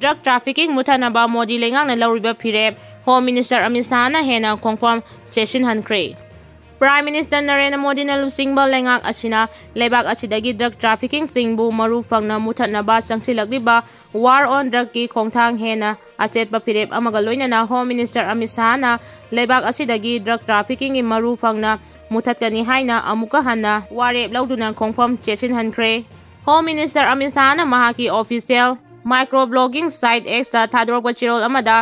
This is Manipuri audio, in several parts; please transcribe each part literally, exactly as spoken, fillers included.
ꯗ꯭ꯔꯒ ꯇ꯭ꯔꯥꯐꯤꯀꯤꯡ ꯃꯨꯊꯠꯅꯕ ꯃꯣꯗꯤ ꯂꯩꯉꯥꯛꯅ ꯂꯧꯔꯤꯕ ꯐꯤꯔꯦꯞ ꯍꯣꯝ ꯃꯤꯅꯤꯁꯇꯔ ꯑꯃꯤꯠ ꯁꯥꯍꯅ ꯍꯦꯟꯅ ꯈꯣꯡꯐꯝ ꯆꯦꯠꯁꯤꯟꯍꯟꯈ꯭ꯔꯦ꯫ ꯄ꯭ꯔꯥꯏꯝ ꯃꯤꯅꯤꯁꯇꯔ ꯅꯔꯦꯟꯗ꯭ꯔ ꯃꯣꯗꯤꯅ ꯂꯨꯆꯤꯡꯕ ꯂꯩꯉꯥꯛ ꯑꯁꯤꯅ ꯂꯩꯕꯥꯛ ꯑꯁꯤꯗꯒꯤ ꯗ꯭ꯔꯒ ꯇ꯭ꯔꯥꯐꯤꯀꯤꯡꯁꯤꯡꯕꯨ ꯃꯔꯨ ꯐꯪꯅ ꯃꯨꯊꯠꯅꯕ ꯆꯪꯁꯤꯜꯂꯛꯂꯤꯕ ꯋꯥꯔ ꯑꯣꯟ ꯗ꯭ꯔꯒꯀꯤ ꯈꯣꯡꯊꯥꯡ ꯍꯦꯟꯅ ꯑꯆꯦꯠꯄ ꯐꯤꯔꯦꯞ ꯑꯃꯒ ꯂꯣꯏꯅꯅ ꯍꯣꯝ ꯃꯤꯅꯤꯁꯇꯔ ꯑꯃꯤꯠ ꯁꯥꯍꯅ ꯂꯩꯕꯥꯛ ꯑꯁꯤꯗꯒꯤ ꯗ꯭ꯔꯒ ꯇ꯭ꯔꯥꯐꯤꯀꯤꯡꯒꯤ ꯃꯔꯨ ꯐꯪꯅ ꯃꯨꯊꯠꯀꯅꯤ ꯍꯥꯏꯅ ꯑꯃꯨꯛꯀ ꯍꯟꯅ ꯋꯥꯔꯦꯞ ꯂꯧꯗꯨꯅ ꯈꯣꯡꯐꯝ ꯆꯦꯠꯁꯤꯟꯍꯟꯈ꯭ꯔꯦ꯫ ꯍꯣꯝ ꯃꯤꯅꯤꯁꯇꯔ ꯑꯃꯤꯠ ꯁꯥꯍꯅ ꯃꯍꯥꯛꯀꯤ ꯑꯣꯐꯤꯁꯤꯌꯦꯜ ꯃꯥꯏꯀ꯭ꯔꯣ ꯕ꯭ꯂꯣꯒꯤꯡ ꯁꯥꯏꯠ ꯑꯦꯛꯁꯇ ꯊꯥꯗꯣꯔꯛꯄ ꯆꯦꯔꯣꯜ ꯑꯃꯗ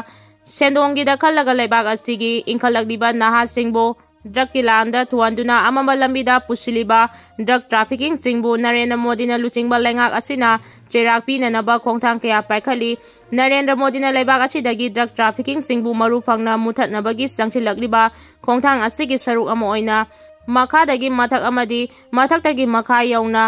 ꯁꯦꯟꯗꯣꯡꯒꯤꯗ ꯈꯜꯂꯒ ꯂꯩꯕꯥꯛ ꯑꯁꯤꯒꯤ ꯏꯟꯈꯠꯂꯛꯂꯤꯕ ꯅꯍꯥꯁꯤꯡꯕꯨ ꯗ꯭ꯔꯒꯀꯤ ꯂꯥꯟꯗ ꯊꯨꯍꯟꯗꯨꯅ ꯑꯃꯝꯕ ꯂꯝꯕꯤꯗ ꯄꯨꯁꯤꯜꯂꯤꯕ ꯗ꯭ꯔꯒ ꯇ꯭ꯔꯥꯐꯤꯀꯤꯡꯁꯤꯡꯕꯨ ꯅꯔꯦꯟꯗ꯭ꯔ ꯃꯣꯗꯤꯅ ꯂꯨꯆꯤꯡꯕ ꯂꯩꯉꯥꯛ ꯑꯁꯤꯅ ꯆꯩꯔꯥꯛ ꯄꯤꯅꯅꯕ ꯈꯣꯡꯊꯥꯡ ꯀꯌꯥ ꯄꯥꯏꯈꯠꯂꯤ꯫ ꯅꯔꯦꯟꯗ꯭ꯔ ꯃꯣꯗꯤꯅ ꯂꯩꯕꯥꯛ ꯑꯁꯤꯗꯒꯤ ꯗ꯭ꯔꯒ ꯇ꯭ꯔꯥꯐꯤꯀꯤꯡꯁꯤꯡꯕꯨ ꯃꯔꯨ ꯐꯪꯅ ꯃꯨꯊꯠꯅꯕꯒꯤ ꯆꯪꯁꯤꯜꯂꯛꯂꯤꯕ ꯈꯣꯡꯊꯥꯡ ꯑꯁꯤꯒꯤ ꯁꯔꯨꯛ ꯑꯃ ꯑꯣꯏꯅ ꯃꯈꯥꯗꯒꯤ ꯃꯊꯛ ꯑꯃꯗꯤ ꯃꯊꯛꯇꯒꯤ ꯃꯈꯥ ꯌꯧꯅ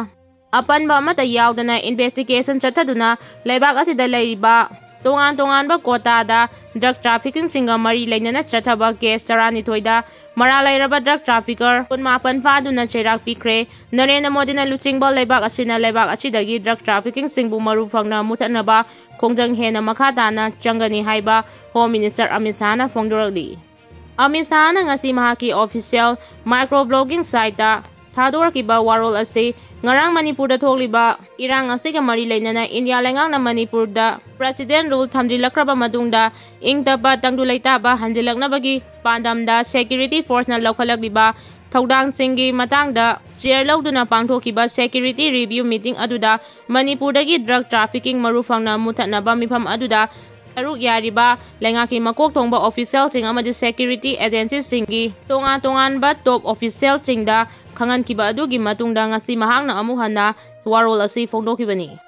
ꯑꯄꯟꯕ ꯑꯃꯠꯇ ꯌꯥꯎꯗꯅ ꯏꯟꯚꯦꯁꯇꯤꯒꯦꯁꯟ ꯆꯠꯊꯗꯨꯅ ꯂꯩꯕꯥꯛ ꯑꯁꯤꯗ ꯂꯩꯔꯤꯕ ꯇꯣꯉꯥꯟ ꯇꯣꯉꯥꯟꯕ ꯀꯣꯇꯥꯗ ꯗ꯭ꯔꯒ ꯇ꯭ꯔꯥꯐꯤꯀꯤꯡꯁꯤꯡꯒ ꯃꯔꯤ ꯂꯩꯅꯅ ꯆꯠꯊꯕ ꯀꯦꯁ ꯇꯔꯥꯅꯤꯊꯣꯏꯗ ꯃꯔꯥꯜ ꯂꯩꯔꯕ ꯗ꯭ꯔꯒ ꯇ꯭ꯔꯥꯐꯤꯀꯔ ꯀꯨꯟꯃꯥꯄꯟ ꯐꯥꯗꯨꯅ ꯆꯩꯔꯥꯛ ꯄꯤꯈ꯭ꯔꯦ꯫ ꯅꯔꯦꯟꯗ꯭ꯔ ꯃꯣꯗꯤꯅ ꯂꯨꯆꯤꯡꯕ ꯂꯩꯕꯥꯛ ꯑꯁꯤꯅ ꯂꯩꯕꯥꯛ ꯑꯁꯤꯗꯒꯤ ꯗ꯭ꯔꯒ ꯇ꯭ꯔꯥꯐꯤꯀꯤꯡꯁꯤꯡꯕꯨ ꯃꯔꯨ ꯐꯪꯅ ꯃꯨꯊꯠꯅꯕ ꯈꯣꯡꯖꯪ ꯍꯦꯟꯅ ꯃꯈꯥ ꯇꯥꯅ ꯆꯪꯒꯅꯤ ꯍꯥꯏꯕ ꯍꯣꯝ ꯃꯤꯅꯤꯁꯇꯔ ꯑꯃꯤꯠ ꯁꯥꯍꯅ ꯐꯣꯡꯗꯣꯔꯛꯂꯤ꯫ ꯑꯃꯤꯠ ꯁꯥꯍꯅ ꯉꯁꯤ ꯃꯍꯥꯛꯀꯤ ꯑꯣꯐꯤꯁꯤꯌꯦꯜ ꯃꯥꯏꯀ꯭ꯔꯣ ꯕ꯭ꯂꯣꯒꯤꯡ ꯁꯥꯏꯠꯇ ꯊꯥꯗꯣꯔꯛꯈꯤꯕ ꯋꯥꯔꯣꯜ ꯑꯁꯤ ꯉꯔꯥꯡ ꯃꯅꯤꯄꯨꯔꯗ ꯊꯣꯛꯂꯤꯕ ꯏꯔꯥꯡ ꯑꯁꯤꯒ ꯃꯔꯤ ꯂꯩꯅꯅ ꯏꯟꯗꯤꯌꯥ ꯂꯩꯉꯥꯛꯅ ꯃꯅꯤꯄꯨꯔꯗ ꯄ꯭ꯔꯦꯁꯤꯗꯦꯟ ꯔꯨꯜ ꯊꯝꯖꯤꯜꯂꯛꯈ꯭ꯔꯕ ꯃꯇꯨꯡꯗ ꯏꯪ ꯇꯞꯄ ꯇꯪꯗꯨ ꯂꯩꯇꯥꯕ ꯍꯟꯖꯤꯜꯂꯛꯅꯕꯒꯤ ꯄꯥꯟꯗꯝꯗ ꯁꯦꯀ꯭ꯌꯨꯔꯤꯇꯤ ꯐꯣꯔꯁꯅ ꯂꯧꯈꯠꯂꯛꯂꯤꯕ ꯊꯧꯗꯥꯡꯁꯤꯡꯒꯤ ꯃꯇꯥꯡꯗ ꯆꯦꯌꯔ ꯂꯧꯗꯨꯅ ꯄꯥꯡꯊꯣꯛꯈꯤꯕ ꯁꯦꯀ꯭ꯌꯨꯔꯤꯇꯤ ꯔꯤꯚꯤꯌꯨ ꯃꯤꯇꯤꯡ ꯑꯗꯨꯗ ꯃꯅꯤꯄꯨꯔꯗꯒꯤ ꯗ꯭ꯔꯒ ꯇ꯭ꯔꯥꯐꯤꯀꯤꯡ ꯃꯔꯨ ꯐꯪꯅ ꯃꯨꯊꯠꯅꯕ ꯃꯤꯐꯝ ꯑꯗꯨꯗ ꯁꯔꯨꯛ ꯌꯥꯔꯤꯕ ꯂꯩꯉꯥꯛꯀꯤ ꯃꯀꯣꯛ ꯊꯣꯡꯕ ꯑꯣꯐꯤꯁꯤꯌꯦꯜꯁꯤꯡ ꯑꯃꯗꯤ ꯁꯦꯀ꯭ꯌꯨꯔꯤꯇꯤ ꯑꯦꯖꯦꯟꯁꯤꯁꯤꯡꯒꯤ ꯇꯣꯉꯥꯟ ꯇꯣꯉꯥꯟꯕ ꯇꯣꯞ ꯑꯣꯐꯤꯁꯤꯌꯦꯜꯁꯤꯡꯗ ꯈꯪꯍꯟꯈꯤꯕ ꯑꯗꯨꯒꯤ ꯃꯇꯨꯡꯗ ꯉꯁꯤ ꯃꯍꯥꯛꯅ ꯑꯃꯨꯛ ꯍꯟꯅ ꯋꯥꯔꯣꯜ ꯑꯁꯤ ꯐꯣꯡꯗꯣꯛꯈꯤꯕꯅꯤ꯫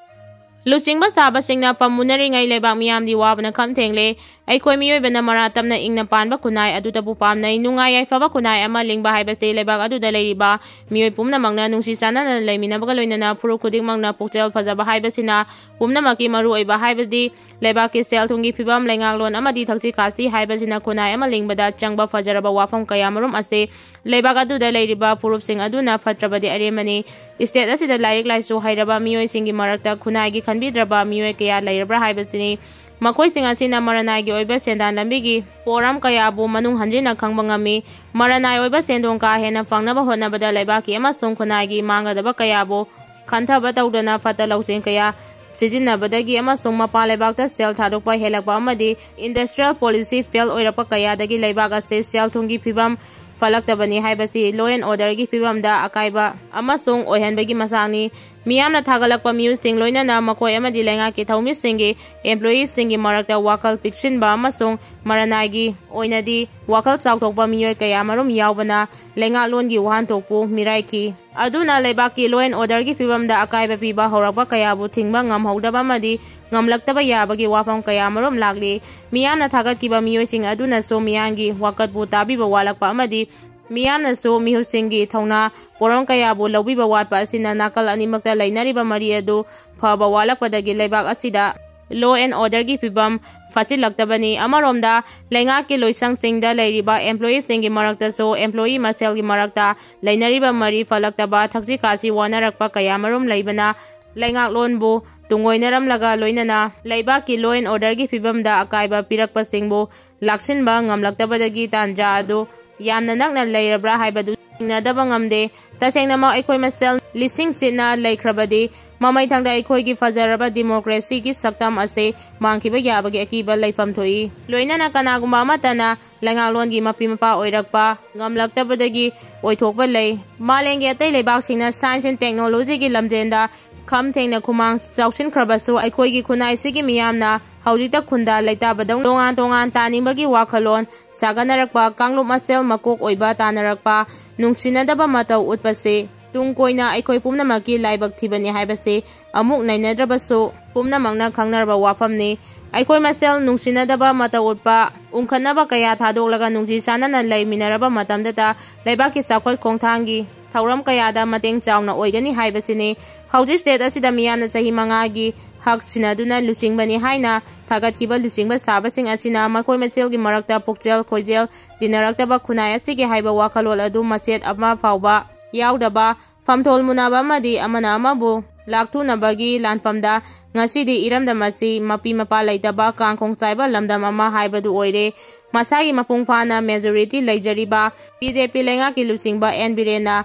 ꯂꯨꯆꯤꯡꯕ ꯁꯥꯕꯁꯤꯡꯅ ꯐꯝ ꯃꯨꯟꯅꯔꯤꯉꯩ ꯂꯩꯕꯥꯛ ꯃꯤꯌꯥꯝꯗꯤ ꯋꯥꯕꯅ ꯈꯝ ꯊꯦꯡꯂꯦ꯫ ꯑꯩꯈꯣꯏ ꯃꯤꯑꯣꯏꯕꯅ ꯃꯔꯥ ꯇꯞꯅ ꯏꯪꯅ ꯄꯥꯟꯕ ꯈꯨꯟꯅꯥꯏ ꯑꯗꯨꯗꯕꯨ ꯄꯥꯝꯅꯩ꯫ ꯅꯨꯡꯉꯥꯏ ꯌꯥꯏꯐꯕ ꯈꯨꯟꯅꯥꯏ ꯑꯃ ꯂꯤꯡꯕ ꯍꯥꯏꯕꯁꯤ ꯂꯩꯕꯥꯛ ꯑꯗꯨꯗ ꯂꯩꯔꯤꯕ ꯃꯤꯑꯣꯏ ꯄꯨꯝꯅꯃꯛꯅ ꯅꯨꯡꯁꯤ ꯆꯥꯟꯅꯅ ꯂꯩꯃꯤꯟꯅꯕꯒ ꯂꯣꯏꯅꯅ ꯐꯨꯔꯨꯞ ꯈꯨꯗꯤꯡꯃꯛꯅ ꯄꯨꯛꯆꯦꯜ ꯐꯖꯕ ꯍꯥꯏꯕꯁꯤꯅ ꯄꯨꯝꯅꯃꯛꯀꯤ ꯃꯔꯨ ꯑꯣꯏꯕ ꯍꯥꯏꯕꯗꯤ ꯂꯩꯕꯥꯛꯀꯤ ꯁꯦꯜ ꯊꯨꯝꯒꯤ ꯐꯤꯕꯝ, ꯂꯩꯉꯥꯛꯂꯣꯟ ꯑꯃꯗꯤ ꯊꯛꯁꯤ ꯈꯥꯁꯤ ꯍꯥꯏꯕꯁꯤꯅ ꯈꯨꯟꯅꯥꯏ ꯑꯃ ꯂꯤꯡꯕꯗ ꯆꯪꯕ ꯐꯖꯔꯕ ꯋꯥꯐꯝ ꯀꯌꯥꯃꯔꯨꯝ ꯑꯁꯤ ꯂꯩꯕꯥꯛ ꯑꯗꯨꯗ ꯂꯩꯔꯤꯕ ꯐꯨꯔꯨꯞꯁꯤꯡ ꯑꯗꯨꯅ ꯐꯠꯇ꯭ꯔꯕꯗꯤ ꯑꯔꯦꯝꯕꯅꯤ꯫ ꯁ꯭ꯇꯦꯠ ꯑꯁꯤꯗ ꯂꯥꯏꯔꯤꯛ ꯂꯥꯏꯁꯨ ꯍꯩꯔꯕ ꯃꯤꯑꯣꯏꯁꯤꯡꯒꯤ ꯃꯔꯛꯇ ꯈꯨꯟꯅꯥꯏꯒꯤ ꯈꯟꯕꯤꯗ꯭ꯔꯕ ꯃꯤꯑꯣꯏ ꯀꯌꯥ ꯂꯩꯔꯕ꯭ꯔꯥ ꯍꯥꯏꯕꯁꯤꯅꯤ꯫ ꯃꯈꯣꯏꯁꯤꯡ ꯑꯁꯤꯅ ꯃꯔꯅꯥꯏꯒꯤ ꯑꯣꯏꯕ ꯁꯦꯟꯗꯥꯟ ꯂꯝꯕꯤꯒꯤ ꯄꯣꯔꯝ ꯀꯌꯥꯕꯨ ꯃꯅꯨꯡ ꯍꯟꯖꯤꯟꯅ ꯈꯪꯕ ꯉꯝꯃꯤ꯫ ꯃꯔꯅꯥꯏ ꯑꯣꯏꯕ ꯁꯦꯟꯗꯣꯡ ꯀꯥ ꯍꯦꯟꯅ ꯐꯪꯅꯕ ꯍꯣꯠꯅꯕꯗ ꯂꯩꯕꯥꯛꯀꯤ ꯑꯃꯁꯨꯡ ꯈꯨꯟꯅꯥꯏꯒꯤ ꯃꯥꯡꯒꯗꯕ ꯀꯌꯥꯕꯨ ꯈꯟꯊꯕ ꯇꯧꯗꯅ ꯐꯠꯇ ꯂꯧꯁꯤꯡ ꯀꯌꯥ ꯁꯤꯖꯤꯟꯅꯕꯗꯒꯤ ꯑꯃꯁꯨꯡ ꯃꯄꯥꯟ ꯂꯩꯕꯥꯛꯇ ꯁꯦꯜ ꯊꯥꯗꯣꯛꯄ ꯍꯦꯜꯂꯛꯄ ꯑꯃꯗꯤ industrial policy fail ꯑꯣꯏꯔꯛꯄ ꯀꯌꯥꯗꯒꯤ ꯂꯩꯕꯥꯛ ꯑꯁꯤ ꯁꯦꯜ ꯊꯨꯝꯒꯤ ꯐꯤꯕꯝ ꯐꯠꯂꯛꯇꯕꯅꯤ ꯍꯥꯏꯕꯁꯤ law and orderꯒꯤ ꯐꯤꯕꯝꯗ ꯑꯀꯥꯏꯕ ꯑꯃꯁꯨꯡ ꯑꯣꯏꯍꯟꯕꯒꯤ ꯃꯆꯥꯛꯅꯤ꯫ ꯃꯤꯌꯥꯝꯅ ꯊꯥꯒꯠꯂꯛꯄ ꯃꯤꯑꯣꯏꯁꯤꯡ ꯂꯣꯏꯅꯅ ꯃꯈꯣꯏ ꯑꯃꯗꯤ ꯂꯩꯉꯥꯛꯀꯤ ꯊꯧꯃꯤꯁꯤꯡꯒꯤ employeeꯁꯤꯡꯒꯤ ꯃꯔꯛꯇ ꯋꯥꯈꯜ ꯄꯤꯛꯁꯤꯟꯕ ꯑꯃꯁꯨꯡ ꯃꯔꯅꯥꯏꯒꯤ ꯑꯣꯏꯅꯗꯤ ꯋꯥꯈꯜ ꯆꯥꯎꯊꯣꯛꯄ ꯃꯤꯑꯣꯏ ꯀꯌꯥ ꯃꯔꯨꯝ ꯌꯥꯎꯕꯅ ꯂꯩꯉꯥꯛꯂꯣꯟꯒꯤ ꯋꯥꯍꯟꯊꯣꯛꯄꯨ ꯃꯤꯔꯥꯏꯈꯤ꯫ ꯑꯗꯨꯅ ꯂꯩꯕꯥꯛꯀꯤ law and orderꯒꯤ ꯐꯤꯕꯝꯗ ꯑꯀꯥꯏꯕ ꯄꯤꯕ ꯍꯧꯔꯛꯄ ꯀꯌꯥꯕꯨ ꯊꯤꯡꯕ ꯉꯝꯍꯧꯗꯕ ꯑꯃꯗꯤ ꯉꯝꯂꯛꯇꯕ ꯌꯥꯕꯒꯤ ꯋꯥꯐꯝ ꯀꯌꯥ ꯃꯔꯨꯝ ꯂꯥꯛꯂꯤ꯫ ꯃꯤꯌꯥꯝꯅ ꯊꯥꯒꯠꯈꯤꯕ ꯃꯤꯑꯣꯏꯁꯤꯡ ꯑꯗꯨꯅꯁꯨ ꯃꯤꯌꯥꯝꯒꯤ ꯋꯥꯀꯠꯄꯨ ꯇꯥꯕꯤꯕ ꯋꯥꯠꯂꯛꯄ ꯑꯃꯗꯤ ꯃꯤꯌꯥꯝꯅꯁꯨ ꯃꯤꯍꯨꯠꯁꯤꯡꯒꯤ ꯊꯧꯅꯥ ꯄꯣꯔꯝ ꯀꯌꯥꯕꯨ ꯂꯧꯕꯤꯕ ꯋꯥꯠꯄ ꯑꯁꯤꯅ ꯅꯥꯀꯜ ꯑꯅꯤꯃꯛꯇ ꯂꯩꯅꯔꯤꯕ ꯃꯔꯤ ꯑꯗꯨ ꯐꯕ ꯋꯥꯠꯂꯛꯄꯗꯒꯤ ꯂꯩꯕꯥꯛ ꯑꯁꯤꯗ law and orderꯒꯤ ꯐꯤꯕꯝ ꯐꯠꯆꯤꯜꯂꯛꯇꯕꯅꯤ꯫ ꯑꯃꯔꯣꯝꯗ ꯂꯩꯉꯥꯛꯀꯤ ꯂꯣꯏꯁꯪꯁꯤꯡꯗ ꯂꯩꯔꯤꯕ employeeꯁꯤꯡꯒꯤ ꯃꯔꯛꯇꯁꯨ employee ꯃꯁꯦꯜꯒꯤ ꯃꯔꯛꯇ ꯂꯩꯅꯔꯤꯕ ꯃꯔꯤ ꯐꯠꯂꯛꯇꯕ, ꯊꯛꯁꯤ ꯈꯥꯁꯤ ꯋꯥꯅꯔꯛꯄ ꯀꯌꯥꯃꯔꯨꯝ ꯂꯩꯕꯅ ꯂꯩꯉꯥꯛꯂꯣꯟꯕꯨ ꯇꯨꯡꯑꯣꯏꯅꯔꯝꯂꯒ ꯂꯣꯏꯅꯅ ꯂꯩꯕꯥꯛꯀꯤ law and orderꯒꯤ ꯐꯤꯕꯝꯗ ꯑꯀꯥꯏꯕ ꯄꯤꯔꯛꯄꯁꯤꯡꯕꯨ ꯂꯥꯛꯁꯤꯟꯕ ꯉꯝꯂꯛꯇꯕꯗꯒꯤ ꯇꯥꯟꯖꯥ ꯑꯗꯨ ꯌꯥꯝꯅ ꯅꯛꯅ ꯂꯩꯔꯕ꯭ꯔꯥ ꯍꯥꯏꯕꯗꯨ ꯆꯤꯡꯅꯗꯕ ꯉꯝꯗꯦ꯫ ꯇꯁꯦꯡꯅꯃꯛ ꯑꯩꯈꯣꯏ ꯃꯁꯦꯜ ꯂꯤꯁꯤꯡ ꯁꯤꯠꯅ ꯂꯩꯈ꯭ꯔꯕꯗꯤ ꯃꯃꯩꯊꯪꯗ ꯑꯩꯈꯣꯏꯒꯤ ꯐꯖꯔꯕ democracyꯒꯤ ꯁꯛꯇꯝ ꯑꯁꯤ ꯃꯥꯡꯈꯤꯕ ꯌꯥꯕꯒꯤ ꯑꯀꯤꯕ ꯂꯩꯐꯝ ꯊꯣꯛꯏ꯫ ꯂꯣꯏꯅꯅ ꯀꯅꯥꯒꯨꯝꯕ ꯑꯃꯠꯇꯅ ꯂꯩꯉꯥꯛꯂꯣꯟꯒꯤ ꯃꯄꯤ ꯃꯄꯥ ꯑꯣꯏꯔꯛꯄ ꯉꯝꯂꯛꯇꯕꯗꯒꯤ ꯑꯣꯏꯊꯣꯛꯄ ꯂꯩ꯫ ꯃꯥꯂꯦꯝꯒꯤ ꯑꯇꯩ ꯂꯩꯕꯥꯛꯁꯤꯡꯅ science and technologyꯒꯤ ꯂꯝꯖꯦꯟꯗ ꯈꯝ ꯊꯦꯡꯅ ꯈꯨꯃꯥꯡ ꯆꯥꯎꯁꯤꯟꯈ꯭ꯔꯕꯁꯨ ꯑꯩꯈꯣꯏꯒꯤ ꯈꯨꯟꯅꯥꯏꯁꯤꯒꯤ ꯃꯤꯌꯥꯝꯅ ꯍꯧꯖꯤꯛꯇ ꯈꯨꯟꯗꯥ ꯂꯩꯇꯥꯕꯗꯧꯅ ꯇꯣꯉꯥꯟ ꯇꯣꯉꯥꯟ ꯇꯥꯅꯤꯡꯕꯒꯤ ꯋꯥꯈꯜꯂꯣꯟ ꯁꯥꯒꯠꯅꯔꯛꯄ, ꯀꯥꯡꯂꯨꯞ ꯃꯁꯦꯜ ꯃꯀꯣꯛ ꯑꯣꯏꯕ ꯇꯥꯅꯔꯛꯄ, ꯅꯨꯡꯁꯤꯅꯗꯕ ꯃꯇꯧ ꯎꯠꯄꯁꯤ ꯇꯨꯡ ꯀꯣꯏꯅ ꯑꯩꯈꯣꯏ ꯄꯨꯝꯅꯃꯛꯀꯤ ꯂꯥꯏꯕꯛ ꯊꯤꯕꯅꯤ ꯍꯥꯏꯕꯁꯤ ꯑꯃꯨꯛ ꯅꯩꯅꯗ꯭ꯔꯕꯁꯨ ꯄꯨꯝꯅꯃꯛꯅ ꯈꯪꯅꯔꯕ ꯋꯥꯐꯝꯅꯤ꯫ ꯑꯩꯈꯣꯏ ꯃꯁꯦꯜ ꯅꯨꯡꯁꯤꯅꯗꯕ ꯃꯇꯧ ꯎꯠꯄ, ꯎꯪꯈꯠꯅꯕ ꯀꯌꯥ ꯊꯥꯗꯣꯛꯂꯒ ꯅꯨꯡꯁꯤ ꯆꯥꯟꯅꯅ ꯂꯩꯃꯤꯟꯅꯔꯕ ꯃꯇꯝꯗꯇ ꯂꯩꯕꯥꯛꯀꯤ ꯆꯥꯎꯈꯠ ꯈꯣꯡꯊꯥꯡꯒꯤ ꯊꯧꯔꯝ ꯀꯌꯥꯗ ꯃꯇꯦꯡ ꯆꯥꯎꯅ ꯑꯣꯏꯒꯅꯤ ꯍꯥꯏꯕꯁꯤꯅꯤ꯫ ꯍꯧꯖꯤꯛ state ꯑꯁꯤꯗ ꯃꯤꯌꯥꯝꯅ ꯆꯍꯤ ꯃꯉꯥꯒꯤ ꯍꯛ ꯁꯤꯟꯅꯗꯨꯅ ꯂꯨꯆꯤꯡꯕꯅꯤ ꯍꯥꯏꯅ ꯊꯥꯒꯠꯈꯤꯕ ꯂꯨꯆꯤꯡꯕ ꯁꯥꯕꯁꯤꯡ ꯑꯁꯤꯅ ꯃꯈꯣꯏ ꯃꯁꯦꯜꯒꯤ ꯃꯔꯛꯇ ꯄꯨꯛꯆꯦꯜ ꯈꯣꯏꯖꯦꯜ ꯇꯤꯟꯅꯔꯛꯇꯕ ꯈꯨꯟꯅꯥꯏ ꯑꯁꯤꯒꯤ ꯍꯥꯏꯕ ꯋꯥꯈꯜꯂꯣꯟ ꯑꯗꯨ ꯃꯆꯦꯠ ꯑꯃ ꯐꯥꯎꯕ ꯌꯥꯎꯗꯕ, ꯐꯝꯊꯣꯜ ꯃꯨꯅꯕ ꯑꯃꯗꯤ ꯑꯃꯅ ꯑꯃꯕꯨ ꯂꯥꯛꯊꯨꯅꯕꯒꯤ ꯂꯥꯟꯐꯝꯗ ꯉꯁꯤꯗꯤ ꯏꯔꯝꯗꯝ ꯑꯁꯤ ꯃꯄꯤ ꯃꯄꯥ ꯂꯩꯇꯕ ꯀꯥꯡꯈꯣꯡ ꯆꯥꯏꯕ ꯂꯝꯗꯝ ꯑꯃ ꯍꯥꯏꯕꯗꯨ ꯑꯣꯏꯔꯦ꯫ ꯃꯁꯥꯒꯤ ꯃꯄꯨꯡ ꯐꯥꯅ majority ꯂꯩꯖꯔꯤꯕ B J P ꯂꯩꯉꯥꯛꯀꯤ ꯂꯨꯆꯤꯡꯕ N ꯕꯤꯔꯦꯟꯅ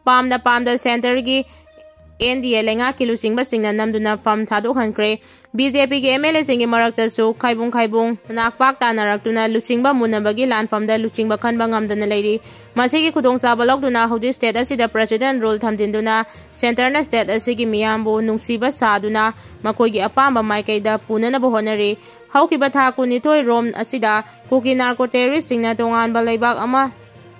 ꯄꯥꯝꯅ ꯄꯥꯝꯗ centreꯒꯤ N D A ꯂꯩꯉꯥꯛꯀꯤ ꯂꯨꯆꯤꯡꯕꯁꯤꯡꯅ ꯅꯝꯗꯨꯅ ꯐꯝ ꯊꯥꯗꯣꯛꯍꯟꯈ꯭ꯔꯦ꯫ B J Pꯒꯤ M L Aꯁꯤꯡꯒꯤ ꯃꯔꯛꯇꯁꯨ ꯈꯥꯏꯕꯨꯡ ꯈꯥꯏꯕꯨꯡ ꯅꯥꯛꯄꯥꯛ ꯇꯥꯅꯔꯛꯇꯨꯅ ꯂꯨꯆꯤꯡꯕ ꯃꯨꯟꯅꯕꯒꯤ ꯂꯥꯟꯐꯝꯗ ꯂꯨꯆꯤꯡꯕ ꯈꯟꯕ ꯉꯝꯗꯅ ꯂꯩꯔꯤ꯫ ꯃꯁꯤꯒꯤ ꯈꯨꯗꯣꯡꯆꯥꯕ ꯂꯧꯗꯨꯅ ꯍꯧꯖꯤꯛ state ꯑꯁꯤꯗ President rule ꯊꯝꯖꯤꯟꯗꯨꯅ centreꯅ state ꯑꯁꯤꯒꯤ ꯃꯤꯌꯥꯝꯕꯨ ꯅꯨꯡꯁꯤꯕ ꯁꯥꯗꯨꯅ ꯃꯈꯣꯏꯒꯤ ꯑꯄꯥꯝꯕ ꯃꯥꯏꯀꯩꯗ ꯄꯨꯅꯅꯕ ꯍꯣꯠꯅꯔꯤ꯫ ꯍꯧꯈꯤꯕ ꯊꯥ ꯀꯨꯟꯅꯤꯊꯣꯏ ꯔꯣꯝ ꯑꯁꯤꯗ ꯀꯨꯀꯤ narco terroristꯁꯤꯡꯅ ꯇꯣꯉꯥꯟꯕ ꯂꯩꯕꯥꯛ ꯑꯃ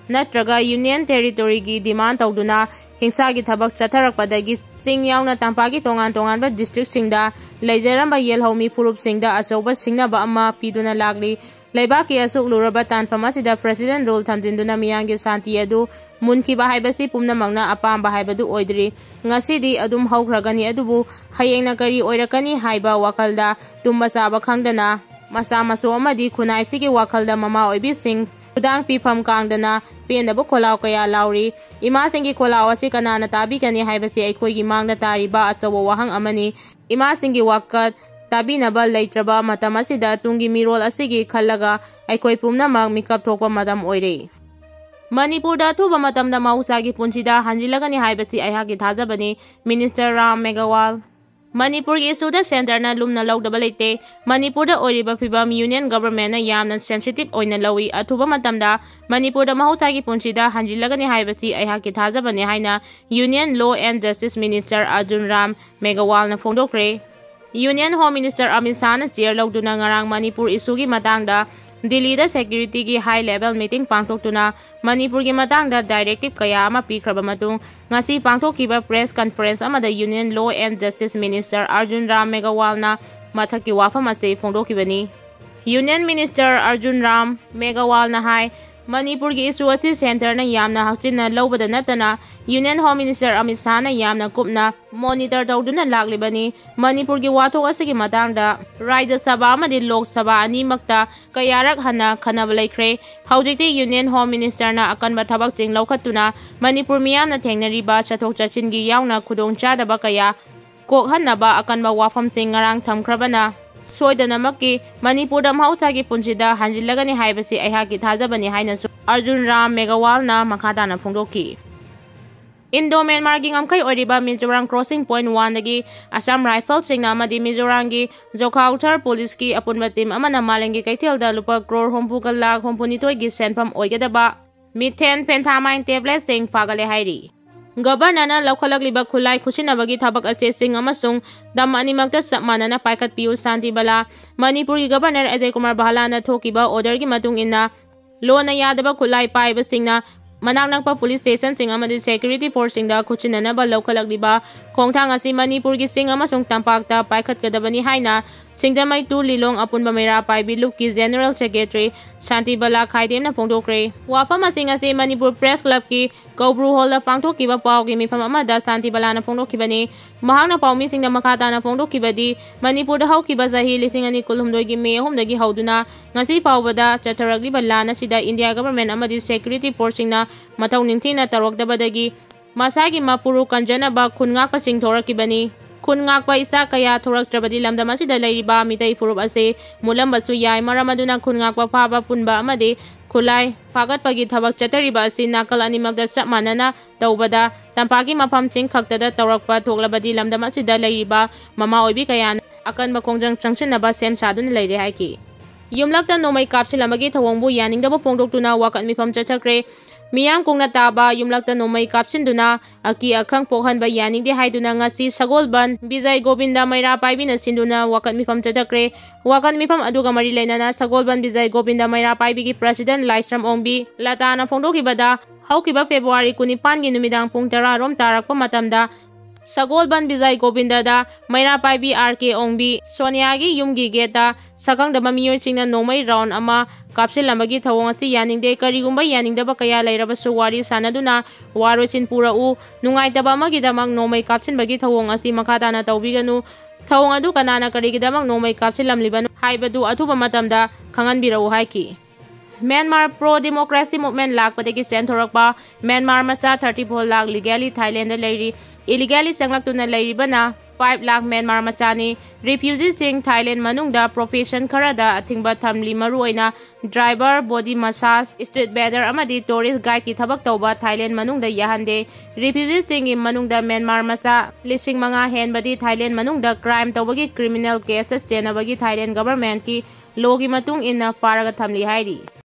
ꯅꯠꯇ꯭ꯔꯒ Union Territoryꯒꯤ demand ꯇꯧꯗꯨꯅ ꯍꯤꯡꯁꯥꯒꯤ ꯊꯕꯛ ꯆꯠꯊꯔꯛꯄꯗꯒꯤ ꯆꯤꯡ ꯌꯥꯎꯅ ꯇꯝꯄꯥꯛꯀꯤ ꯇꯣꯉꯥꯟ ꯇꯣꯉꯥꯟꯕ districtꯁꯤꯡꯗ ꯂꯩꯖꯔꯝꯕ ꯌꯦꯜꯍꯧꯃꯤ ꯐꯨꯔꯨꯞꯁꯤꯡꯗ ꯑꯆꯧꯕ ꯁꯤꯡꯅꯕ ꯑꯃ ꯄꯤꯗꯨꯅ ꯂꯥꯛꯂꯤ꯫ ꯂꯩꯕꯥꯛꯀꯤ ꯑꯁꯨꯛ ꯂꯨꯔꯕ ꯇꯥꯟꯐꯝ ꯑꯁꯤꯗ President rule ꯊꯝꯖꯤꯟꯗꯨꯅ ꯃꯤꯌꯥꯝꯒꯤ ꯁꯥꯟꯇꯤ ꯑꯗꯨ ꯃꯨꯟꯈꯤꯕ ꯍꯥꯏꯕꯁꯤ ꯄꯨꯝꯅꯃꯛꯅ ꯑꯄꯥꯝꯕ ꯍꯥꯏꯕꯗꯨ ꯑꯣꯏꯗ꯭ꯔꯤ꯫ ꯉꯁꯤꯗꯤ ꯑꯗꯨꯝ ꯍꯧꯈ꯭ꯔꯒꯅꯤ, ꯑꯗꯨꯕꯨ ꯍꯌꯦꯡꯅ ꯀꯔꯤ ꯑꯣꯏꯔꯛꯀꯅꯤ ꯍꯥꯏꯕ ꯋꯥꯈꯜꯗ ꯇꯨꯝꯕ ꯆꯥꯕ ꯈꯪꯗꯅ ꯃꯆꯥ ꯃꯁꯨ ꯑꯃꯗꯤ ꯈꯨꯟꯅꯥꯏꯁꯤꯒꯤ ꯋꯥꯈꯜꯗ ꯃꯃꯥ ꯑꯣꯏꯕꯤꯁꯤꯡ ꯈꯨꯗꯥꯡ ꯄꯤꯐꯝ ꯀꯥꯡꯗꯅ ꯄꯦꯟꯗꯕ ꯈꯣꯜꯂꯥꯎ ꯀꯌꯥ ꯂꯥꯎꯔꯤ꯫ ꯏꯃꯥꯁꯤꯡꯒꯤ ꯈꯣꯜꯂꯥꯎ ꯑꯁꯤ ꯀꯅꯥꯅ ꯇꯥꯕꯤꯒꯅꯤ ꯍꯥꯏꯕꯁꯤ ꯑꯩꯈꯣꯏꯒꯤ ꯃꯥꯡꯗ ꯇꯥꯔꯤꯕ ꯑꯆꯧꯕ ꯋꯥꯍꯪ ꯑꯃꯅꯤ꯫ ꯏꯃꯥꯁꯤꯡꯒꯤ ꯋꯥꯀꯠ ꯇꯥꯕꯤꯅꯕ ꯂꯩꯇ꯭ꯔꯕ ꯃꯇꯝ ꯑꯁꯤꯗ ꯇꯨꯡꯒꯤ ꯃꯤꯔꯣꯜ ꯑꯁꯤꯒꯤ ꯈꯜꯂꯒ ꯑꯩꯈꯣꯏ ꯄꯨꯝꯅꯃꯛ ꯃꯤꯀꯞ ꯊꯣꯛꯄ ꯃꯇꯝ ꯑꯣꯏꯔꯦ꯫ ꯃꯅꯤꯄꯨꯔꯗ ꯑꯊꯨꯕ ꯃꯇꯝꯗ ꯃꯍꯧꯁꯥꯒꯤ ꯄꯨꯟꯁꯤꯗ ꯍꯟꯖꯤꯜꯂꯒꯅꯤ ꯍꯥꯏꯕꯁꯤ ꯑꯩꯍꯥꯛꯀꯤ ꯊꯥꯖꯕꯅꯤ, Minister ꯔꯥꯝ ꯃꯦꯘꯋꯥꯜ꯫ ꯃꯅꯤꯄꯨꯔꯒꯤ issueꯗ centreꯅ ꯂꯨꯝꯅ ꯂꯧꯗꯕ ꯂꯩꯇꯦ꯫ ꯃꯅꯤꯄꯨꯔꯗ ꯑꯣꯏꯔꯤꯕ ꯐꯤꯕꯝ Union Governmentꯅ ꯌꯥꯝꯅ sensitive ꯑꯣꯏꯅ ꯂꯧꯏ꯫ ꯑꯊꯨꯕ ꯃꯇꯝꯗ ꯃꯅꯤꯄꯨꯔꯗ ꯃꯍꯧꯁꯥꯒꯤ ꯄꯨꯟꯁꯤꯗ ꯍꯟꯖꯤꯜꯂꯒꯅꯤ ꯍꯥꯏꯕꯁꯤ ꯑꯩꯍꯥꯛꯀꯤ ꯊꯥꯖꯕꯅꯤ ꯍꯥꯏꯅ Union Law and Justice Minister Arjun Ram ꯃꯦꯘꯋꯥꯜꯅ ꯐꯣꯡꯗꯣꯛꯈ꯭ꯔꯦ꯫ Union Home Minister Amit ꯁꯥꯍꯅ chair ꯂꯧꯗꯨꯅ ꯉꯔꯥꯡ ꯃꯅꯤꯄꯨꯔ issueꯒꯤ ꯃꯇꯥꯡꯗ ꯗꯤꯜꯂꯤꯗ securityꯒꯤ high level meeting ꯄꯥꯡꯊꯣꯛꯇꯨꯅ ꯃꯅꯤꯄꯨꯔꯒꯤ ꯃꯇꯥꯡꯗ directive ꯀꯌꯥ ꯑꯃ ꯄꯤꯈ꯭ꯔꯕ ꯃꯇꯨꯡ, ꯉꯁꯤ ꯄꯥꯡꯊꯣꯛꯈꯤꯕ press conference ꯑꯃꯗ Union Law and Justice Minister Arjun Ram ꯃꯦꯘꯋꯥꯜꯅ ꯃꯊꯛꯀꯤ ꯋꯥꯐꯝ ꯑꯁꯤ ꯐꯣꯡꯗꯣꯛꯈꯤꯕꯅꯤ꯫ Union Minister ꯑꯔꯖꯨꯟ ꯔꯥꯝ ꯃꯦꯘꯋꯥꯜꯅ ꯍꯥꯏ, ꯃꯅꯤꯄꯨꯔꯒꯤ ꯏꯁꯨ ꯑꯁꯤ ꯁꯦꯟꯇꯔꯅ ꯌꯥꯝꯅ ꯍꯛꯆꯤꯟꯅ ꯂꯧꯕꯗ ꯅꯠꯇꯅ, ꯌꯨꯅꯤꯌꯟ ꯍꯣꯝ ꯃꯤꯅꯤꯁꯇꯔ ꯑꯃꯤꯠ ꯁꯥꯍꯅ ꯌꯥꯝꯅ ꯀꯨꯞꯅ ꯃꯣꯅꯤꯇꯔ ꯇꯧꯗꯨꯅ ꯂꯥꯛꯂꯤꯕꯅꯤ꯫ ꯃꯅꯤꯄꯨꯔꯒꯤ ꯋꯥꯊꯣꯛ ꯑꯁꯤꯒꯤ ꯃꯇꯥꯡꯗ ꯔꯥꯖ꯭ꯌ ꯁꯚꯥ ꯑꯃꯗꯤ ꯂꯣꯛ ꯁꯚꯥ ꯑꯅꯤꯃꯛꯇ ꯀꯌꯥꯔꯛ ꯍꯟꯅ ꯈꯟꯅꯕ ꯂꯩꯈ꯭ꯔꯦ꯫ ꯍꯧꯖꯤꯛꯇꯤ ꯌꯨꯅꯤꯌꯟ ꯍꯣꯝ ꯃꯤꯅꯤꯁꯇꯔꯅ ꯑꯀꯟꯕ ꯊꯕꯛꯁꯤꯡ ꯂꯧꯈꯠꯇꯨꯅ ꯃꯅꯤꯄꯨꯔ ꯃꯤꯌꯥꯝꯅ ꯊꯦꯡꯅꯔꯤꯕ ꯆꯠꯊꯣꯛ ꯆꯠꯁꯤꯟꯒꯤ ꯌꯥꯎꯅ ꯈꯨꯗꯣꯡꯆꯥꯗꯕ ꯀꯌꯥ ꯀꯣꯛꯍꯟꯅꯕ ꯑꯀꯟꯕ ꯋꯥꯐꯝꯁꯤꯡ ꯉꯔꯥꯡ ꯊꯝꯈ꯭ꯔꯕꯅ ꯁꯣꯏꯗꯅꯃꯛꯀꯤ ꯃꯅꯤꯄꯨꯔꯗ ꯃꯍꯧꯁꯥꯒꯤ ꯄꯨꯟꯁꯤꯗ ꯍꯟꯖꯤꯜꯂꯒꯅꯤ ꯍꯥꯏꯕꯁꯤ ꯑꯩꯍꯥꯛꯀꯤ ꯊꯥꯖꯕꯅꯤ ꯍꯥꯏꯅꯁꯨ ꯑꯔꯖꯨꯟ ꯔꯥꯝ ꯃꯦꯘꯋꯥꯜꯅ ꯃꯈꯥ ꯇꯥꯅ ꯐꯣꯡꯗꯣꯛꯈꯤ꯫ ꯏꯟꯗꯣ ꯃ꯭ꯌꯥꯟꯃꯥꯔꯒꯤ ꯉꯝꯈꯩ ꯑꯣꯏꯔꯤꯕ ꯃꯤꯖꯣꯔꯥꯝ ꯀ꯭ꯔꯣꯁꯤꯡ ꯄꯣꯏꯟꯠ ꯋꯥꯟꯗꯒꯤ ꯑꯁꯥꯝ ꯔꯥꯏꯐꯜꯁꯤꯡꯅ ꯑꯃꯗꯤ ꯃꯤꯖꯣꯔꯥꯝꯒꯤ ꯖꯣꯈꯥꯎꯊꯔ ꯄꯨꯂꯤꯁꯀꯤ ꯑꯄꯨꯟꯕ ꯇꯤꯝ ꯑꯃꯅ ꯃꯥꯂꯦꯝꯒꯤ ꯀꯩꯊꯦꯜꯗ ꯂꯨꯄꯥ ꯀ꯭ꯔꯣꯔ ꯍꯨꯝꯐꯨꯒ ꯂꯥꯈ ꯍꯨꯝꯐꯨꯅꯤꯊꯣꯏꯒꯤ ꯁꯦꯟꯐꯝ ꯑꯣꯏꯒꯗꯕ ꯃꯤꯊꯦꯟ ꯐꯦꯟꯊꯥꯃꯥꯏꯟ ꯇꯦꯕ꯭ꯂꯦꯠꯁꯤꯡ ꯐꯥꯒꯠꯂꯦ ꯍꯥꯏꯔꯤ꯫ ꯒꯕꯔꯅꯔꯅ ꯂꯧꯈꯠꯂꯛꯂꯤꯕ ꯈꯨꯠꯂꯥꯏ ꯈꯨꯠꯁꯤꯟꯅꯕꯒꯤ ꯊꯕꯛ ꯑꯁꯦ ꯆꯤꯡ ꯑꯃꯁꯨꯡ ꯇꯝ ꯑꯅꯤꯃꯛꯇ ꯆꯞ ꯃꯥꯟꯅꯅ ꯄꯥꯏꯈꯠꯄꯤꯌꯨ, ꯁꯥꯟꯇꯤ ꯕꯂꯥ꯫ ꯃꯅꯤꯄꯨꯔꯒꯤ ꯒꯕꯔꯅꯔ ꯑꯖꯌ ꯀꯨꯃꯥꯔ ꯚꯥꯂꯥꯅ ꯊꯣꯛꯈꯤꯕ ꯑꯣꯔꯗꯔꯒꯤ ꯃꯇꯨꯡ ꯏꯟꯅ, ꯂꯣꯅ ꯌꯥꯗꯕ ꯈꯨꯠꯂꯥꯏ ꯄꯥꯏꯕꯁꯤꯡꯅ ꯃꯅꯥꯛ ꯅꯛꯄ ꯄꯨꯂꯤꯁ ꯁ꯭ꯇꯦꯁꯟꯁꯤꯡ ꯑꯃꯗꯤ ꯁꯦꯀ꯭ꯌꯨꯔꯤꯇꯤ ꯐꯣꯔꯁꯁꯤꯡꯗ ꯈꯨꯠꯁꯤꯟꯅꯅꯕ ꯂꯧꯈꯠꯂꯛꯂꯤꯕ ꯈꯣꯡꯊꯥꯡ ꯑꯁꯤ ꯃꯅꯤꯄꯨꯔꯒꯤ ꯆꯤꯡ ꯑꯃꯁꯨꯡ ꯇꯝꯄꯥꯛꯇ ꯄꯥꯏꯈꯠꯀꯗꯕꯅꯤ ꯍꯥꯏꯅ ꯁꯤꯡꯖꯃꯩ ꯇꯨ ꯂꯤꯂꯣꯡ ꯑꯄꯨꯟꯕ ꯃꯩꯔꯥ ꯄꯥꯏꯕꯤ ꯂꯨꯞꯀꯤ ꯖꯦꯅꯔꯦꯜ ꯁꯦꯀ꯭ꯔꯦꯇꯔꯤ ꯁꯥꯟꯇꯤ ꯕꯂꯥ ꯈꯥꯏꯗꯦꯝꯅ ꯐꯣꯡꯗꯣꯛꯈ꯭ꯔꯦ꯫ ꯋꯥꯐꯝ ꯑꯁꯤꯡ ꯑꯁꯤ ꯃꯅꯤꯄꯨꯔ ꯄ꯭ꯔꯦꯁ ꯀ꯭ꯂꯕꯀꯤ ꯀꯧꯕ꯭ꯔꯨ ꯍꯣꯜꯗ ꯄꯥꯡꯊꯣꯛꯈꯤꯕ ꯄꯥꯎꯒꯤ ꯃꯤꯐꯝ ꯑꯃꯗ ꯁꯥꯟꯇꯤ ꯕꯂꯥꯅ ꯐꯣꯡꯗꯣꯛꯈꯤꯕꯅꯤ꯫ ꯃꯍꯥꯛꯅ ꯄꯥꯎꯃꯤꯁꯤꯡꯗ ꯃꯈꯥ ꯇꯥꯅ ꯐꯣꯡꯗꯣꯛꯈꯤꯕꯗꯤ, ꯃꯅꯤꯄꯨꯔꯗ ꯍꯧꯈꯤꯕ ꯆꯍꯤ ꯂꯤꯁꯤꯡ ꯑꯅꯤ ꯀꯨꯟꯍꯨꯝꯗꯣꯏꯒꯤ ꯃꯦ ꯑꯍꯨꯝꯗꯒꯤ ꯍꯧꯗꯨꯅ ꯉꯁꯤ ꯐꯥꯎꯕꯗ ꯆꯠꯊꯔꯛꯂꯤꯕ ꯂꯥꯟ ꯑꯁꯤꯗ ꯏꯟꯗꯤꯌꯥ ꯒꯚꯔꯟꯃꯦꯟꯠ ꯑꯃꯗꯤ ꯁꯦꯀ꯭ꯌꯨꯔꯤꯇꯤ ꯐꯣꯔꯁꯁꯤꯡꯅ ꯃꯊꯧ ꯅꯤꯡꯊꯤꯅ ꯇꯧꯔꯛꯇꯕꯗꯒꯤ ꯃꯁꯥꯒꯤ ꯃꯄꯨꯔꯨ ꯀꯟꯖꯅꯕ ꯈꯨꯟ ꯉꯥꯛꯄꯁꯤꯡ ꯊꯣꯔꯛꯈꯤꯕꯅꯤ꯫ ꯈꯨꯟ ꯉꯥꯛꯄ ꯏꯆꯥ ꯀꯌꯥ ꯊꯣꯔꯛꯇ꯭ꯔꯕꯗꯤ ꯂꯝꯗꯝ ꯑꯁꯤꯗ ꯂꯩꯔꯤꯕ ꯃꯤꯇꯩ ꯐꯨꯔꯨꯞ ꯑꯁꯤ ꯃꯨꯠꯂꯝꯕꯁꯨ ꯌꯥꯏ꯫ ꯃꯔꯝ ꯑꯗꯨꯅ ꯈꯨꯟ ꯉꯥꯛꯄ ꯐꯥꯕ ꯄꯨꯟꯕ ꯑꯃꯗꯤ ꯈꯨꯠꯂꯥꯏ ꯐꯥꯒꯠꯄꯒꯤ ꯊꯕꯛ ꯆꯠꯊꯔꯤꯕ ꯑꯁꯤ ꯅꯥꯀꯜ ꯑꯅꯤꯃꯛꯇ ꯆꯞ ꯃꯥꯟꯅꯅ ꯇꯧꯕꯗ ꯇꯝꯄꯥꯛꯀꯤ ꯃꯐꯝꯁꯤꯡ ꯈꯛꯇꯗ ꯇꯧꯔꯛꯄ ꯊꯣꯛꯂꯕꯗꯤ ꯂꯝꯗꯝ ꯑꯁꯤꯗ ꯂꯩꯔꯤꯕ ꯃꯃꯥ ꯑꯣꯏꯕꯤ ꯀꯌꯥꯅ ꯑꯀꯟꯕ ꯈꯣꯡꯖꯪ ꯆꯪꯁꯤꯟꯅꯕ ꯁꯦꯝ ꯁꯥꯗꯨꯅ ꯂꯩꯔꯦ ꯍꯥꯏꯈꯤ꯫ ꯌꯨꯝꯂꯛꯇ ꯅꯣꯡꯃꯩ ꯀꯥꯞꯁꯤꯜꯂꯝꯕꯒꯤ ꯊꯧꯑꯣꯡꯕꯨ ꯌꯥꯅꯤꯡꯗꯕ ꯐꯣꯡꯗꯣꯛꯇꯨꯅ ꯋꯥꯀꯠ ꯃꯤꯐꯝ ꯆꯠꯊꯈ꯭ꯔꯦ꯫ ꯃꯤꯌꯥꯝ ꯀꯣꯡꯅ ꯇꯥꯕ ꯌꯨꯝꯂꯛꯇ ꯅꯣꯡꯃꯩ ꯀꯥꯞꯁꯤꯟꯗꯨꯅ ꯑꯀꯤ ꯑꯈꯪ ꯄꯣꯛꯍꯟꯕ ꯌꯥꯅꯤꯡꯗꯦ ꯍꯥꯏꯗꯨꯅ ꯉꯁꯤ ꯁꯒꯣꯜꯕꯟ ꯕꯤꯖꯩ ꯒꯣꯕꯤꯟꯗ ꯃꯩꯔꯥ ꯄꯥꯏꯕꯤꯅ ꯁꯤꯟꯗꯨꯅ ꯋꯥꯀꯠ ꯃꯤꯐꯝ ꯆꯠꯊꯈ꯭ꯔꯦ꯫ ꯋꯥꯀꯠ ꯃꯤꯐꯝ ꯑꯗꯨꯒ ꯃꯔꯤ ꯂꯩꯅꯅ ꯁꯒꯣꯜꯕꯟ ꯕꯤꯖꯩ ꯒꯣꯕꯤꯟꯗ ꯃꯩꯔꯥ ꯄꯥꯏꯕꯤꯒꯤ ꯄ꯭ꯔꯁꯤꯗꯦꯟꯠ ꯂꯥꯏꯁ꯭ꯔꯝ ꯑꯣꯡꯕꯤ ꯂꯇꯥꯅ ꯐꯣꯡꯗꯣꯛꯈꯤꯕꯗ, ꯍꯧꯈꯤꯕ ꯐꯦꯕ꯭ꯔꯨꯋꯥꯔꯤ ꯀꯨꯟꯅꯤꯄꯥꯟꯒꯤ ꯅꯨꯃꯤꯗꯥꯡ ꯄꯨꯡ ꯇꯔꯥ ꯔꯣꯝ ꯇꯥꯔꯛꯄ ꯃꯇꯝꯗ ꯁꯒꯣꯜꯕꯟ ꯕꯤꯖꯥꯏ ꯒꯣꯕꯤꯟꯗꯗ ꯃꯩꯔꯥ ꯄꯥꯏꯕꯤ ꯑꯥꯔ ꯀꯦ ꯑꯣꯡꯕꯤ ꯁꯣꯅꯤꯌꯥꯒꯤ ꯌꯨꯝꯒꯤ ꯒꯦꯠꯇ ꯁꯛꯈꯪꯗꯕ ꯃꯤꯑꯣꯏꯁꯤꯡꯅ ꯅꯣꯡꯃꯩ ꯔꯥꯎꯟ ꯑꯃ ꯀꯥꯞꯁꯤꯜꯂꯝꯕꯒꯤ ꯊꯧꯑꯣꯡ ꯑꯁꯤ ꯌꯥꯅꯤꯡꯗꯦ꯫ ꯀꯔꯤꯒꯨꯝꯕ ꯌꯥꯅꯤꯡꯗꯕ ꯀꯌꯥ ꯂꯩꯔꯕꯁꯨ ꯋꯥꯔꯤ ꯁꯥꯟꯅꯗꯨꯅ ꯋꯥꯔꯣꯏꯁꯤꯟ ꯄꯨꯔꯛꯎ꯫ ꯅꯨꯡꯉꯥꯏꯇꯕ ꯑꯃꯒꯤꯗꯃꯛ ꯅꯣꯡꯃꯩ ꯀꯥꯞꯁꯤꯟꯕꯒꯤ ꯊꯧꯑꯣꯡ ꯑꯁꯤ ꯃꯈꯥ ꯇꯥꯅ ꯇꯧꯕꯤꯒꯅꯨ꯫ ꯊꯧꯑꯣꯡ ꯑꯗꯨ ꯀꯅꯥꯅ ꯀꯔꯤꯒꯤꯗꯃꯛ ꯅꯣꯡꯃꯩ ꯀꯥꯞꯁꯤꯜꯂꯝꯂꯤꯕꯅꯣ ꯍꯥꯏꯕꯗꯨ ꯑꯊꯨꯕ ꯃꯇꯝꯗ ꯈꯪꯍꯟꯕꯤꯔꯛꯎ ꯍꯥꯏꯈꯤ꯫ ꯃ꯭ꯌꯥꯟꯃꯥꯔ ꯄ꯭ꯔꯣ ꯗꯦꯃꯣꯀ꯭ꯔꯦꯁꯤ ꯃꯨꯚꯃꯦꯟꯠ ꯂꯥꯛꯄꯗꯒꯤ ꯆꯦꯟꯊꯣꯔꯛꯄ ꯃ꯭ꯌꯥꯟꯃꯥꯔ ꯃꯆꯥ ꯊꯥꯔꯇꯤ ꯐꯣꯔ ꯂꯥꯈ ꯂꯤꯒꯦꯂꯤ ꯊꯥꯏꯂꯦꯟꯗ ꯂꯩꯔꯤ꯫ ꯏꯂꯤꯒꯦꯂꯤ ꯆꯪꯂꯛꯇꯨꯅ ꯂꯩꯔꯤꯕꯅ ꯐꯥꯏꯚ ꯂꯥꯈ ꯃ꯭ꯌꯥꯟꯃꯥꯔ ꯃꯆꯥꯅꯤ꯫ ꯔꯤꯐ꯭ꯌꯨꯖꯤꯁꯤꯡ ꯊꯥꯏꯂꯦꯟ ꯃꯅꯨꯡꯗ ꯄ꯭ꯔꯣꯐꯦꯁꯟ ꯈꯔꯗ ꯑꯊꯤꯡꯕ ꯊꯝꯂꯤ, ꯃꯔꯨꯑꯣꯏꯅ ꯗ꯭ꯔꯥꯏꯚꯔ, ꯕꯣꯗꯤ ꯃꯁꯥꯖ, ꯁ꯭ꯇ꯭ꯔꯤꯠ ꯚꯦꯟꯗꯔ ꯑꯃꯗꯤ ꯇꯨꯔꯤꯁ ꯒꯥꯏꯗꯀꯤ ꯊꯕꯛ ꯇꯧꯕ ꯊꯥꯏꯂꯦꯟ ꯃꯅꯨꯡꯗ ꯌꯥꯍꯟꯗꯦ꯫ ꯔꯤꯐ꯭ꯌꯨꯖꯤꯁꯤꯡꯒꯤ ꯃꯅꯨꯡꯗ ꯃ꯭ꯌꯥꯟꯃꯥꯔ ꯃꯆꯥ ꯂꯤꯁꯤꯡ ꯃꯉꯥ ꯍꯦꯟꯕꯗꯤ ꯊꯥꯏꯂꯦꯟ ꯃꯅꯨꯡꯗ ꯀ꯭ꯔꯥꯏꯝ ꯇꯧꯕꯒꯤ ꯀ꯭ꯔꯤꯃꯤꯅꯦꯜ ꯀꯦꯁꯇ ꯆꯦꯟꯅꯕꯒꯤ ꯊꯥꯏꯂꯦꯟ ꯒꯚꯔꯟꯃꯦꯟꯠꯀꯤ ꯂꯣꯒꯤ ꯃꯇꯨꯡ ꯏꯟꯅ ꯐꯥꯔꯒ ꯊꯝꯂꯤ ꯍꯥꯏꯔꯤ꯫